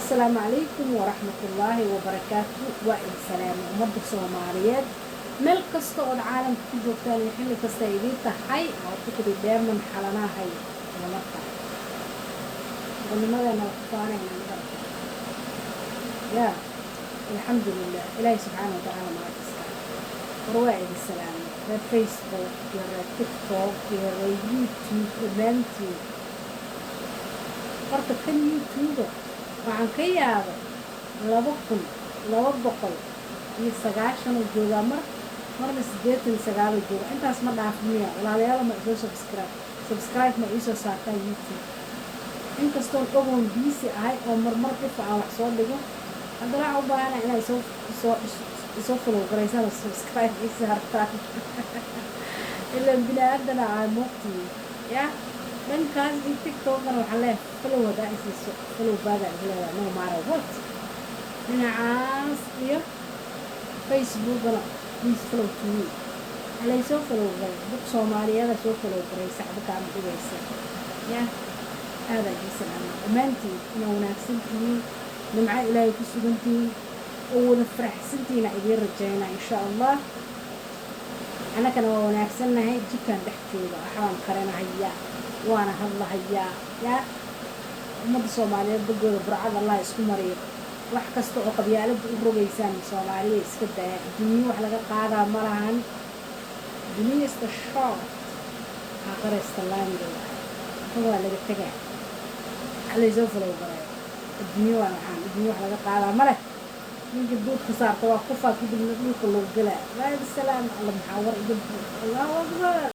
Asalaamu calaykum waraxmatullaahi wabarakaatu. Waa idin salaamay, ummadda Soomaaliyeed, meel kasta ood caalamka ku joogtaan iyo xilli kasta idiin tahay. Oo tukdi dheeman xalanahay marka gobonimadeena wax ku faanayna magarata. Ya alxamdulilah, Ilaahi subxaana watacaala mahadiska. War waa idin salaamay, reer Facebook iyo reer TikTok iyo reer YouTube dhammaantiin. Horta kan YouTube waxaan ka yaabay 2290 oo joogaa, mar marna 89 oo jooga. Intaas ma dhaaf miya, walaalayaal? Ma isoo subscribe ma iisoo saartaan YouTube? Inkastoon ogoon busy ahay oo marmar dhifa aan wax soo dhigo, haddana waxaan u baahana inay soo isoo follow garaysaan oo subscribe ii saartaan. Ilaan bini aadana ahay, moogtii ya. Dhankaas iyo TikTokana waxaa leeyahay follow hadaa isiiso, follow baadaa is leedahay, no matter what. Dhinacaas iyo Facebookana, please follow to me, halay soo follow garay. Dad Soomaaliyeeda soo follow garay, sacbo kaama dhigaysa ya. Aadaa idin salaama dhammaantiin. Inaa wanaagsan tihiin, nimco Ilaahay ku sugan tihiin oo wada faraxsantihiina idiin rajaynaa, insha Allah. Annagana waa wanaagsannahay. Jikaan dhex jooga, waxbaan karinahayaa, waana hadlahayaa. Yaa ummadda Soomaaliyeed, boggooda burcad Allah isku mariyo. Wax kasta oo qabyaaladda u rogaysaan, Soomaaliya, iska daaya. Adduunyo wax laga qaadaa ma lahan. Dunya is the short, aakhira is the long. Waa laga tegaa. Halaysoo follow garayo. Adduunyo waa waxaan adduunyo wax laga qaadaa ma leh. Ninka duudka saarta waa kufaa, kadibna dhulka loo gelaa. Waayo, salaam alla. Maxaa war iga? Allahu akbar.